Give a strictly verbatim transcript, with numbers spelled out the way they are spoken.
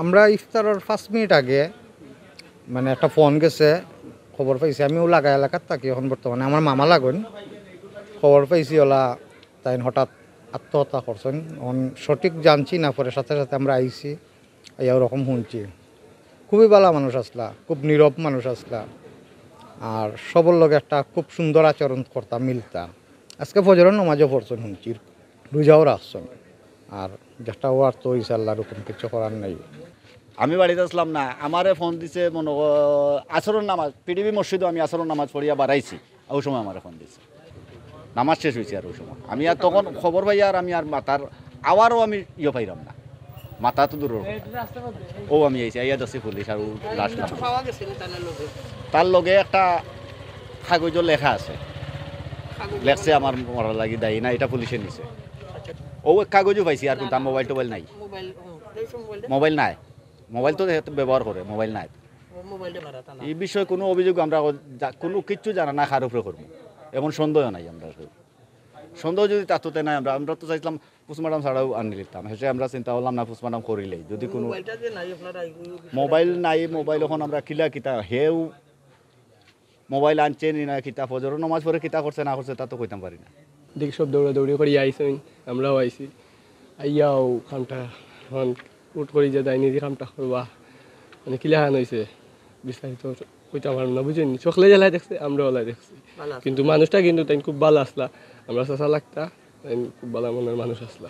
আমরা ইফতারর পাঁচ মিনিট আগে মানে একটা ফোন গেছে, খবর পাইছি। আমি ওলাগা এলাকাত থাকি এখন বর্তমানে, আমার মামা লাগইন। খবর পাইছি ওলা তাইন হঠাৎ আত্মহত্যা করছইন। এখন সঠিক জানছি না, পরে সাথে সাথে আমরা আইছি, আইয়া ওরকম শুনছি। খুবই ভালা মানুষ আছলা, খুব নীরব মানুষ আছলা, আর সবর লগে একটা খুব সুন্দর আচরণ করতা, মিলতা। আজকে ফজরর নামাজও পড়ছইন শুনছি, রোজাও রাখছইন। আর যেটা অওয়ার তো অইছে, আল্লাহর হুকুম, কিচ্ছু করার নাই। আমি বাড়িত আছলাম না, আমারে ফোন দিছে মনো কর আসরর নামাজ, পিডিবি মসজিদো আমি আসরর নামাজ পড়িয়া বারাইছি, ওই সময় আমারে ফোন দিছে। নামাজ শেষ অইছে আর ওই সময় আমি আর তখন খবর পাই আর আমি আর মাতার আওয়ারও আমি ইয়ে পাইরাম না, মাতা তো দূরর কথা। ও আমি আইছি, আইয়া দেখছি পুলিশ আর ও লাশ নামাজ। পাওয়া গেছে নি তার লগে? তার লগে একটা কাগজও লেখা আছে, কাগজ লেখছে আমার মরার লাগি দায়ী না, এটা পুলিশে নিছে। আচ্ছা। ও এক কাগজও পাইছি আর কিন্তু মোবাইল টোবাইল নাই। মোবাইল, ও, এই সব মোবাইল দে। মোবাইল নাই, মোবাইল তো যেহেতু ব্যবহার করে, মোবাইল নাই। ও মোবাইল দে মারা তা না। এই বিষয়ে কোনো অভিযোগ আমরা ও জা-, কোনো কিচ্ছু জানা না, কার উপরে করবো, এমন সন্দেহ নাই আমরা। সন্দেহ যদি তার তো তাই নাই, আমরা, আমরা তো চাইছিলাম পোস্টমর্টম ছাড়াও আনি নিতাম। হেষে আমরা চিন্তা করলাম না, পোস্টমর্টম করিলেই যদি কোনো মোবাইলটা যে নাই আপনারা এই মোবাইল নাই, মোবাইল এখন আমরা কিলা কিতা, হেউ মোবাইল আনছে নি না কিতা, ফজরর নামাজ পড়ে কিতা করছে না করছে তা তো কইতাম পারি না। দেখি সব দৌড়াদৌড়ি করি আইছইন, আমরাও আইছি। আইয়াও কামটা এখন উঠ করি যে যাইনি যে কামটা করবা, মানে কিলাখান অইছে বিস্তারিত কইতাম পারলাম না, বুঝছইন নি? চকলে জ্বালায় দেখছে, আমরা ওলাই দেখছি, ভালা আছে। কিন্তু মানুষটা কিন্তু তাইন খুব ভালা আছলা, আমরা চাচা লাগতা, তাইন খুব ভালা মনের মানুষ আছলা।